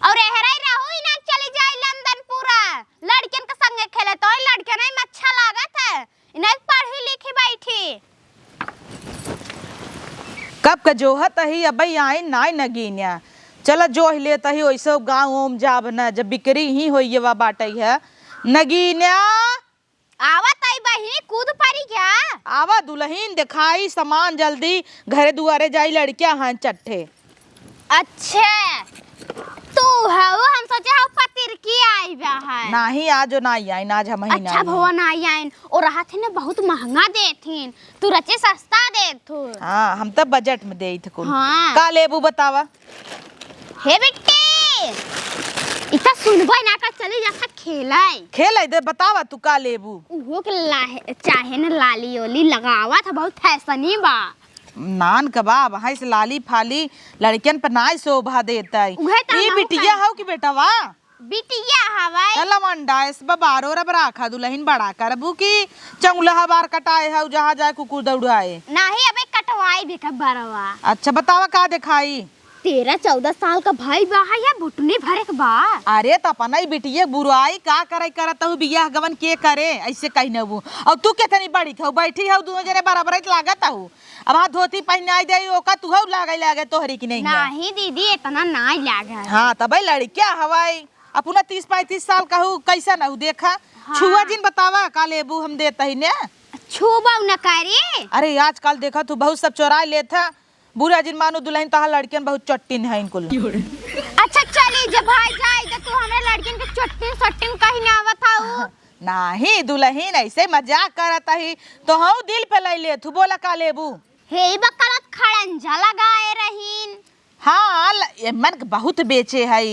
और एहराई रहू ही ना चली जाए लंदन पूरा, लड़कियन के संगे खेले तो लड़कियन में अच्छा लागत है, इन्हें पढ़ी लिखी बैठी। कब का जोहत अही, अबई आइन नाई नगीन्या। चला जोह लेत अही, ओइसे गाँव ओम जाब न, जब बिक्री ही होइए वा बाटई है। नगीन्या! आवत आई बहिनी, कूद परी क्या? आवा दुलहिन, देखाई सामान जल्दी, घरे दुआरे जाई, लड़किया हैं चट्ठे। अच्छा, तू हऊ, हम सोचे हऊ पतिरकी आई बा है। नाही, आज नाही आइन, आज हम ही अच्छा, नाही भवा आइन। नाही आइन। ओ रहत है ना, बहुत महंगा देथिन, तू रचे सस्ता देत हो। हाँ, हम त बजट में देइत कुल। हाँ। का लेबू बतावा? हे बिट्टी, इतना सुनबे ना कर, चली जा खेलै। खेलै दे, बतावा तू का लेबू? उहो के लाहे, चाहे न लाली ओली लगावा था, बहुत फैशनी बा। नान कबाब, हाँ, इस लाली फाली लड़कियन पर नाय शोभा देतै। उहे त ई हमहू बिटिया कहे। हौ कि बेटवा? बिटिया हवै। त लवंडा, इस बा बारो रब राखा दुलहिन बड़ा करबू कि चौंगला हबार कटाए हौ, जहाँ जाए कुकुर दौड़ाए। नाही, अबे कटवाई भी का बरवा। अच्छा, बतावा का देखाई? तेरह चौदह साल का भाई बा है या बुटनी भरे के बा? अरे, त अपना ही बिटिया बुराई का करे करत हूँ, बियाह गवन के करे, ऐसे कही न वो। और तू कितनी बड़ी खाऊ बैठी हौ, दोनों जने बराबर ही लागत हूँ। अब हाँ, धोती पहिनाई दे, ओका तू हौ लागे, लागे तोहरी की नहीं है। नाही दीदी, इतना नाही लागे। हाँ, तब भाई लड़किया हवाई, अपना तीस पैंतीस साल का हूँ, कैसा न हूँ, देखा। हाँ। छुआ जिन बतावा, का लेबू हम देत ही ने। छुबा न करी। अरे, आजकल देखा तू बहुत सब चोराई लेत है। बुरा जिन मानो दुलहिन, तहार लड़कियन बहुत चट्टिन है इनकुल। अच्छा चली, जब भाई जाए तो तू हमरा लड़कियन के चट्टिन सट्टिन कही ना आवत हऊ। नाही दुलहिन, ऐसे मजाक करत ही, तो हऊ दिल पे ले ले, तू बोला का लेबू? हे बकरत खड़ंजा लगाए रहीन। हाँ, ल-, ये मन के बहुत बेचे है,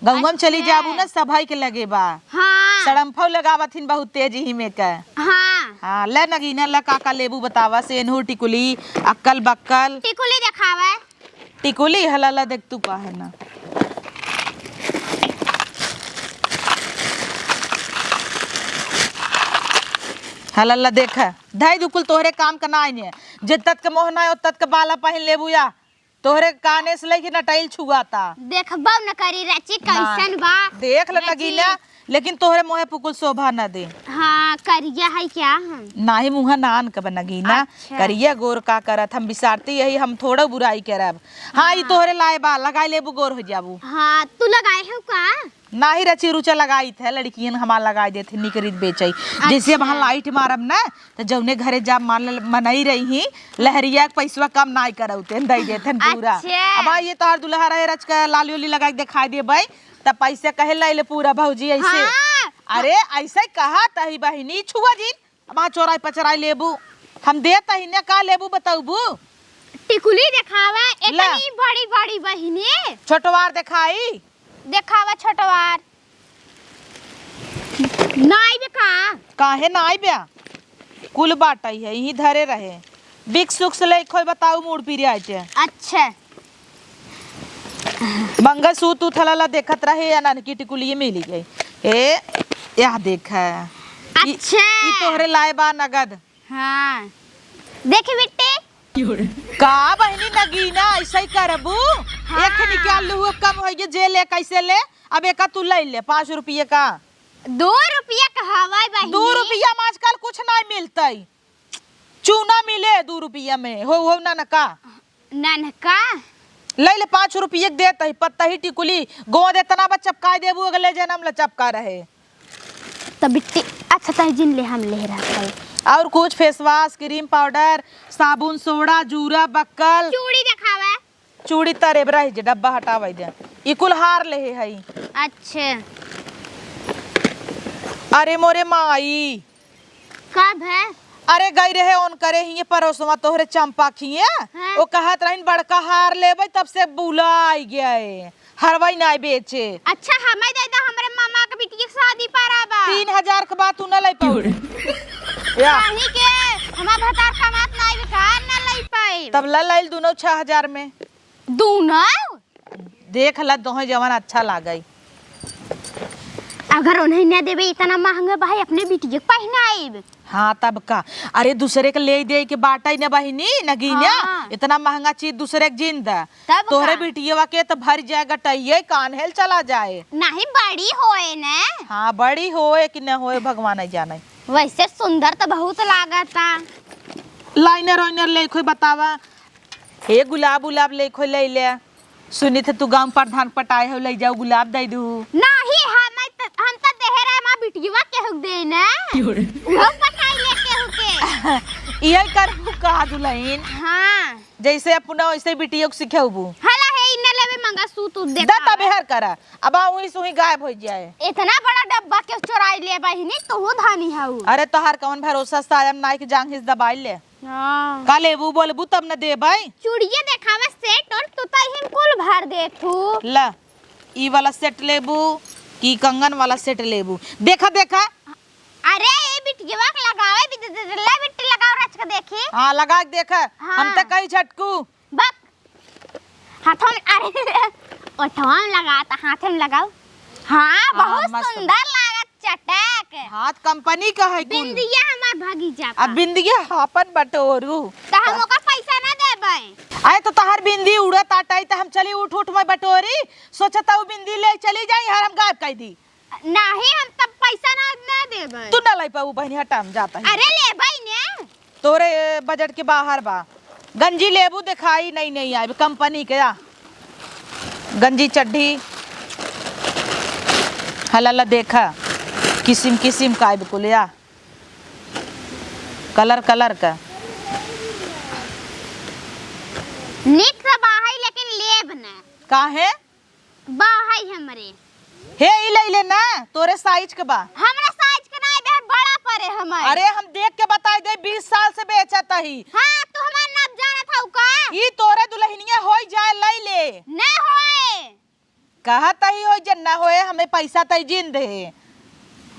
गौवा में चली अच्छा। जाबू ना, सभाई के लगे बा। हाँ। सड़म्फौ लगावत हिन बहुत तेज ही में के। हाँ। हाँ, ले नगीना, ले का का लेबू बतावा, सेनहू, टिकुली, अक्कल बक्कल। टिकुली देखावे। टिकुली, हला ला देख तू का है ना। हला ला देख, धई दु कुल तोहरे काम का नाई ने। जितत के मोह ना, उतत के बाला पहिन लेबू या। तोहरे काने से लेके नटैल छुआता। देखबो न करी रची ना। कैसन बा। देख ले रची। नगीना, लेकिन तोहरे मोहे पुकुल शोभा न दे। हाँ, करिया है क्या हम? नाही, मुँह नान के बा नगीना। अच्छा। करिया गोर का करत, हम बिसारती यही, हम थोड़ा बुराई करब। हाँ, ई हाँ। तोहरे लाए बा, लगाई लेबू, गोर हो जाबू। हाँ, तू लगाए हो का? नाही रची रुचा लगाई थे, लड़कियन हमार लगाई देथे, निकरित बेचई। जैसे अब हम अच्छा। लाइट मारब ना, त जौने घरे जा मान ल-, मनई रही ही, लहरिया के पैसवा कम नाई करौते, दई देथन पूरा। अच्छा। अब ये तोहर दुल्हा रहे रच के लाली उली लगाई के दिखाई देबई, त पैसे कहे लाई ले पूरा भौजी ऐसे। हाँ। अरे ऐसे कहा तही बहिनी, छुआ जिन, अब चोराई पचराई लेबू, हम देत ही ने, का लेबू बतौबू? टिकुली देखावा, ला। इतनी बड़ी बड़ी बहिनी। छोटवार देखाई। देखावा छोटवार। नाई बे का? काहे नाई बे? कुल बाटई है, यहीं धरे रहे। बिक सुक से लेके खोई बताऊ मूड पीरियाइटे। अच्छा। मंगलसूत्र उथला ला देखत रहे या नानकी टिकुली मिली गई। ए, यह देख है। ई, अच्छा। ई तोहरे लाए बा नगद। हाँ। देखी बिट्टी। का बहिनी नगीना ऐसा ही करबू? हाँ। एक निकाल लू, कम होइगे, जे ले कैसे ले, अब एका तू ले ले, पाँच रुपये का। दो रुपया का हवाई बहिनी। दो रुपया में आजकल कुछ नहीं मिलतई। चूना मिले दो रुपया में, हो, हो ननका। ननका? ले ले, पाँच रुपये के देत ही, पत्ता ही टिकुली, गोंद इतना बा चपकाई देबू, अगले जन्म ला चपका रहे। तब बिट्टी, अच्छा, तही जिन ले, हम ले रहत हई। और कुछ face wash, cream powder, साबुन, सोडा, जूरा, बक्कल। चूड़ी देखावे। चूड़ी तरे रह जे, डब्बा हटावे दे। ई कुल हार लेहे हई। अच्छा। अरे मोरे माई। का भे? अरे गई रहे ओन करे हिये पड़ोसवा तोहरे चंपा खिये। हाँ। ओ कहत रहिन बड़का हार लेबे, तब से बुलाई गए। हरवाई नाई बेचे। अच्छा, हमें दे दो, हमरे मामा के बिटिया के शादी पड़ा बा। तीन हजार के बाद तू न ले पाऊ। या। काहे के? हमार भतार कमात नाई बे, का न ले पाई? तब ला लाइल दुनो छह हजार में। दुनो? देख ला, दोहे जवन अच्छा लागई। अगर उन्हें न देबे, इतना महंगा भाई अपने बिटिया के पहनाइब। हाँ, तब का? अरे, दूसरे के ले दे के बाटई न बहिनी, नगीना, हाँ। इतना महंगा चीज दूसरे के जिन द। तब तोहरे का? बिटियवा के त भर जाए गटइये, कान्हे ल चला जाए। नहीं, बड़ी होए न। हाँ, बड़ी होए कि न होए, भगवान ही जाने। वैसे सुंदर त बहुत लागता। लाइनर वाइनर ले खोई बतावा। हे गुलाब उलाब ले खोई ले ले। सुनी थे तू गाँव प्रधान पटाए हो, ले जाओ गुलाब दे दू। नहीं, हम त, हम त देहे रहे माँ बिटियवा केहू के दे न। उहो पटाई ले केहू के। इहे करबू का दुल्हन? हाँ। जैसे अपना वैसे बिटियो के सिखेबू। हला हे, इन्ने लेबे मंगलसूत्र द देखा। तबे हर करा। अब आ उही सुही गायब हो जाए। इतना बड़ा डब्बा के चोराई ले बहिनी, तू धनी हऊ। अरे तोहार कौन भरोसा, सायम नाई के जांघ हिस दबाई ले। हाँ। का लेबू बोलबू तब न देबै। चूड़िया देखावे सेट और तू तो हिम कुल भर दे तू। ला, ई वाला सेट लेबू कि कंगन वाला सेट लेबू? देखा, देखा। अरे, ए बिटिया के लगावे भी दे, दे, दे, ले बिट्टी लगाओ रच के देखी। हाँ, लगा के देखा। हाँ। हम तो कही झटकू। बक। हाथों में, अरे, ओठवा में लगाता, हाथे में लगाओ। हाँ, हाँ, बहुत मस्त। सुंदर लागत, चटक। हाथ कंपनी का है कुल। बिंदिया हमार भगी जाता। अब बिंदिया अपन बटोरू। तो हम ओकर पैसा ना देबै। आए तो तहार बिंदी उड़त आटाई, तो हम चली उठ उठ में बटोरी, सोचता उ बिंदी ले चली जाई, हर हम गायब कर दी। नाही, हम तब पैसा ना, ना देबै। तू ना लाई पाऊ बहनी, हटा, हम जाता है। अरे लेबै ने। तोरे बजट के बाहर बा। गंजी लेबू देखाई, नहीं, नहीं आए, कंपनी के आ। गंजी चड्ढी। हलाला देखा, किसिम किसिम का आए बिल्कुल आ। कलर कलर का। निक त बाहई, लेकिन लेब न। काहे? बा है हमरे। हे, ई ले ले ना, तोरे साइज के बा। हमरा साइज के ना, इधर बड़ा परे हमर। अरे, हम देख के बताई दे, बीस साल से बेचत ही। हाँ, तू हमार नाम जानत हऊ का? ई तोरे दुल्हनिया होई जाए, ले ले। ना होए। कहत ही होई जे ना होए, हमें पैसा तई जिन दे।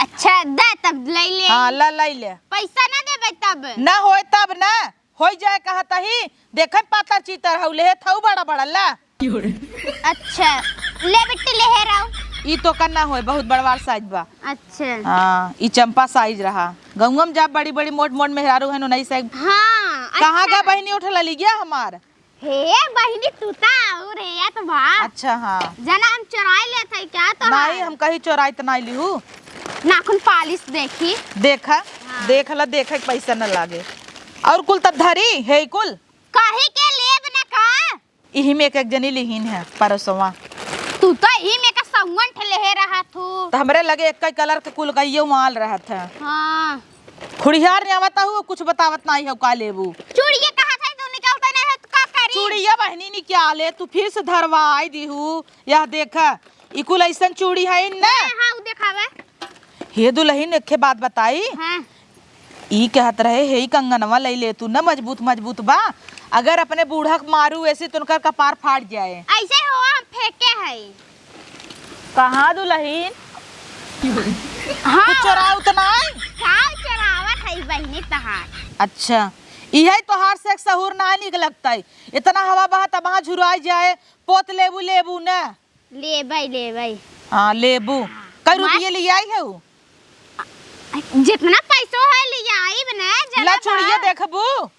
अच्छा, दे तब ले ले। हाँ, ला, ले ले। पैसा ना देबे तब। ना होए तब ना। होई जाए कहत ही, देखे में पातर चीतर हऊ, लेहे थऊ बड़ा बड़ा ला। अच्छा, ले बिट्टी लेहे रहो। ई तो का ना होए, बहुत बड़वार साइज बा। अच्छा। हाँ, ई चंपा साइज रहा। गौवा में जा बड़ी बड़ी मोट मोट मेहरारू है, नहीं साइज। हाँ, कहाँ अच्छा। गा बहिनी उठला लिया हमार? हे बहिनी, तू त आऊ रे, या तो बा। अच्छा, हाँ। जना हम चोराई लेत है क्या तो? नहीं, हम कहीं चोराई त नहीं लिहू। नाखून पालिश देखी। देखा, हाँ। देख ला, देखे के पैसा न लागे। और कुल तब धरी है कुल। कहीं के लेब न का? इही में एक, एक जनी लिहिन है, परोसवा। तू तो इही में का सौवन ठे लेहे रहा थू। तो हमरे लगे एक ही कलर के कुल गइयो माल रहत है। हाँ। खुड़ियार ने आवता हूँ, कुछ बतावत नाही हो का लेबू। चूड़िया कहा था, तू निकलता नहीं है, तो का करी? चूड़िया बहिनी निकाले, तू फिर से धरवाई दिहू। यह देखा, ई कुल ऐसन चूड़ी है न? हाँ, हाँ, उ देखावे। हे दुलहिन, एक ठे बात बताई। हाँ। ई कहत रहे, हे ई कंगनवा लई ले तू न, मजबूत मजबूत बा। अगर अपने बूढ़ा के मारू ऐसे तो उनकर कपार फाट जाए। ऐसे हो हम फेंके है। कहाँ दुलहिन? हाँ। कुछ चोराऊ तो नाई? का चोरावत है बहिनी तहार? अच्छा, इहे तोहार से सहूर ना निक लगता है। इतना हवा बहा तब वहाँ झुराई जाए, पोत लेबू लेबू न। लेबै, लेबै। हाँ, लेबू। कै मार- रुपये ले आई है उ? जितना पैसो है ले आईब ने, जना ला चूड़िया बा। देखबू?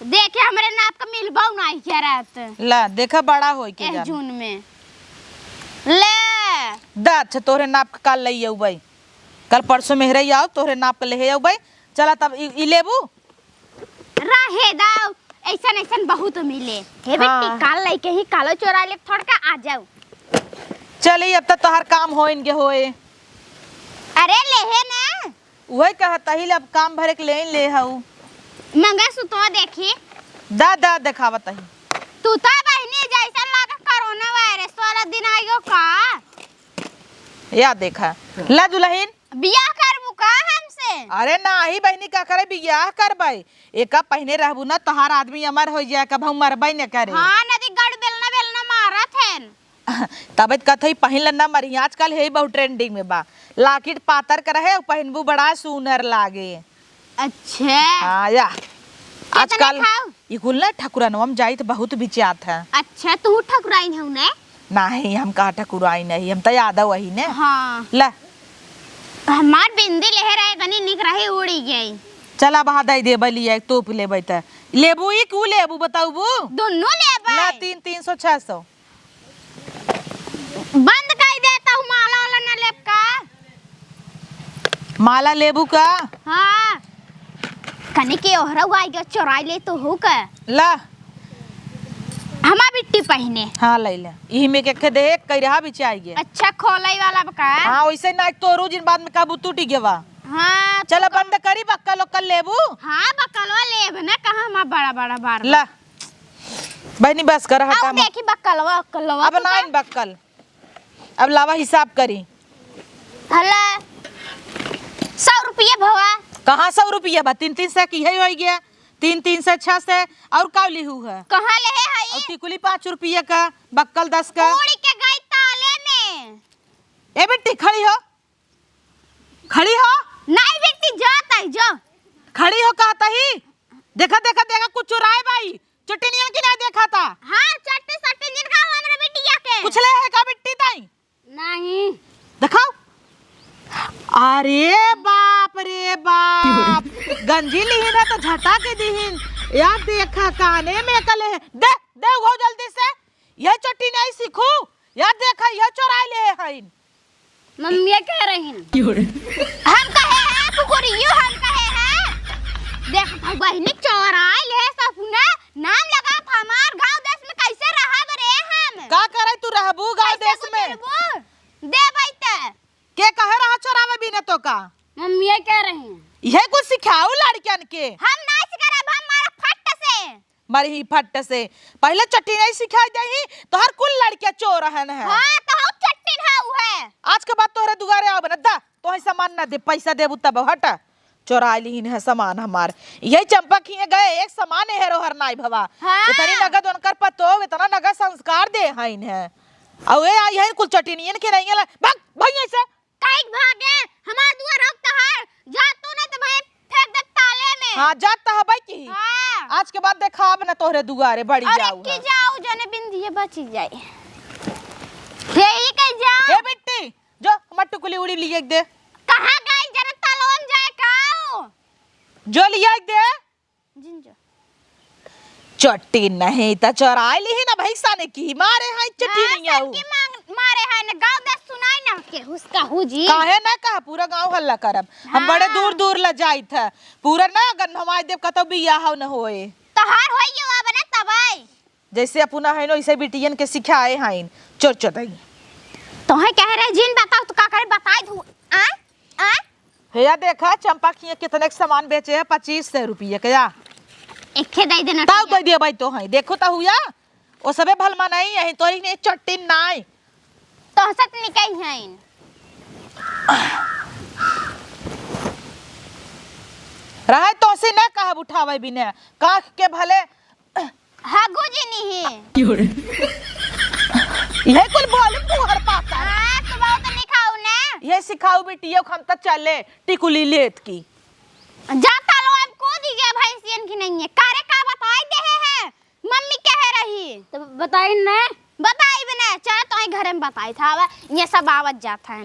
देखे हमरे नाप का मिलबौ नाई करत। ला, देखा बड़ा होई के एह जान। जून में। ले। दा, अच्छा, तोहरे नाप का काल ले अउबै। कल परसों मेहरे आओ, तोहरे नाप का लेहे अउबै। चला तब ई, ई लेबू? रहे दाऊ, ऐसन ऐसन बहुत मिले। हे बेटी, हाँ। काल लइके ही कालो चोरा ले, थोड़का आ जाऊ। चली, अब तो तोहार काम होइन के होए। अरे, लेहे ना। उहे कहत ही, अब काम भरे के ले ले हऊ। मंगलसूत्र देखी। दा, दा, देखावत ही। तू तो बहिनी जैसन लागत कोरोना वायरस वाला दिन आइयो का? या देखा। ला दुलहिन। बियाह करबू का हमसे? अरे नाही बहिनी, का करे बियाह करबै? एका पहिने रहबू ना, तोहार आदमी अमर होइ जाए, कबहू मरबै न करे। हाँ, नदी गड़ बेलना बेलना मारत है। तबे त कहत हई, पहिन ल न मरी, आजकल हे बहुत trending में बा। लाकिट पातर के रहे, पहिनबू बड़ा सुनर लागे। अच्छा। हाँ, या। केतना आजकल खाऊ? ई कुल ना ठकुरनवा में जाई त बहुत बिचात है। अच्छा, तू ठकुराइन हऊ ने? नाही, हम कहाँ ठकुराइन ही, हम त यादव ही ने। हाँ। ला। हमार बिंदी लेहे रहे, तनी निक रही, उड़ी गई। चला, बहा दई देबै, लिया एक तोप लेबै त। लेबू ई कू लेबू, बताउबू? दुन्नू लेबै। ला, तीन, तीन सौ, छह सौ। बंद कई दे, तहु माला वाला न लेब का? माला लेबू का? हाँ। कने के ओहरऊ आई के चोराई ले तो हो का? ला। हमा बिट्टी पहिने। हाँ, ले ले। इही में के देख, कई रहा बिचाई गे। अच्छा, खोलई वाला बा का? हाँ, वैसे ना तोरू जिन बाद में काबू टूटी गेवा। हाँ, चला तो बंद करी, बक्कल उक्कल लेबू? हाँ, बक्कलवा लेब ना, कहाँ हमा बड़ा बड़ा बार ला। बहिनी, बस कर, हटा आऊ मत। देखी बक्कलवा, उक्कलवा अब तू ना का? इन बक्कल। अब लावा हिसाब करी। हला, सौ रुपया भवा। कहाँ सौ रुपया बा? तीन तीन सौ की है होई गया। तीन तीन सौ, छह सौ, और का लिहू है? कहाँ लेहे हई? और टिकुली पाँच रुपया का, बक्कल दस का। उड़ के गई ताले में। ए बेटी, खड़ी हो। खड़ी हो। नहीं बेटी, जात आई, जा। खड़ी हो, कहत ही। देखा, देखा, देखा, कुछ चुराए बाई। चुटिनियन की नहीं देखा था। हाँ, चट्टी सट्टी जिनका हो हमरा बिटिया के। कुछ ले है का बिट्टी ताई? नहीं। देखाओ। अरे बाप रे बाप। गंजी लिहिन है तो झटा के दिहिन। यार देखा, काने में कले है। दे, दे वो जल्दी से। यह चुटिनिया सीखू। यार देखा, यह चोराई ले है। मम्मी कह रही हैं। क्यों रे? हम कहे हैं, कुकुरियो हम कहे हैं। देख, बहिनी चोराई ले ससुना, नाम लगा था हमार गाँव देश में, कैसे रहब रे हम? का करे तू रहबू गाँव कैसे देश में? गुजरबू? दे बैठे। के कहे रहा चोरावे बिना तो का? मम्मी कह रही हैं। यह कुछ सिखाऊ लड़कियन के? हम ना सिखा रहे, हम मारा फट से। मरही फट से। पहिले चट्टी नहीं सिखाई देही, तोहर कुल लड़किया चोर हन है। हाँ, तो हम चट्टी ना उ है। आज के बाद तोहरे दुआरे आवे ना, दा, तोहे सामान ना दे, पैसा देबू तब हट। चोराई लिहिन है सामान हमार। यही चंपा खिए गए, एक सामान है रोहर नाई भवा। हाँ। इतनी नगद उनकर पतो, इतना नगद संस्कार दे हइन है। अउ ए आई है कुल चटिनियन के नहीं ला, भाग, भाग यहाँ से। काहे के भागे? हमार दुआर हक तहार। जा तू, नहीं तो भाई फेंक दे ताले में। हाँ, जा तहबे की। हाँ। आज के बाद देखाब ना तोहरे दुआरे बड़ी अरे जाऊ की है। जाऊ, जने बिंदिया बची जाए। हे, ई कहीं जा। हे बिट्टी, जो हमार टुकली उड़ी लिए दे। कहाँ गई? जने तलवन जाए का? जो लिए दे। जिन जो। चट्टी नहीं त चोराई लिही ना भैंसा ने की मारे हैं चट्टी हाँ, नहीं आऊ। सबके मांग-, मारे हैं ना, गाँव देश सुनाई ना के हुसका हुजी। काहे ना कहा, पूरा गाँव हल्ला करब। हम बड़े हाँ। दूर दूर ला जाइत है, पूरा ना गन्हवाई देब, कतौ बियाह न होए। तोहार होई गयो अब ना तबई। जैसे अपना है ना, वैसे बिटियन के सिखाए हैं, चोर चोदई। तोहे कह रहे जिन बताओ तो का करे, बताई दू। आ? आ? हे या देखा, चंपा खिया कितने के सामान बेचे है, पच्चीस सौ रुपये के या। एके दे देना ताऊ भैया। दे दिया भाई तो है, देखो तो हुआ, वो सबे भलमा नहीं है, तो ही नहीं चट्टी नाई। तो हंसत निकई हैं। रहे तो से ना कहब उठावे बिना, काख के भले हगू जी नहीं। यही कुल बोल तू हर पाता। हाँ, तू बहुत नहीं खाऊ ने। ये सिखाऊ बिटिया, हम तो चले टिकुली लेत की। जाता लो अब को दीजिए भैंसियन की नहीं है। कारे का बताई दे है? मम्मी कहे रही। तो बताई ने। बताई बने, चल तो ही घरे में बताई था, अब ये सब आवत जात हैं।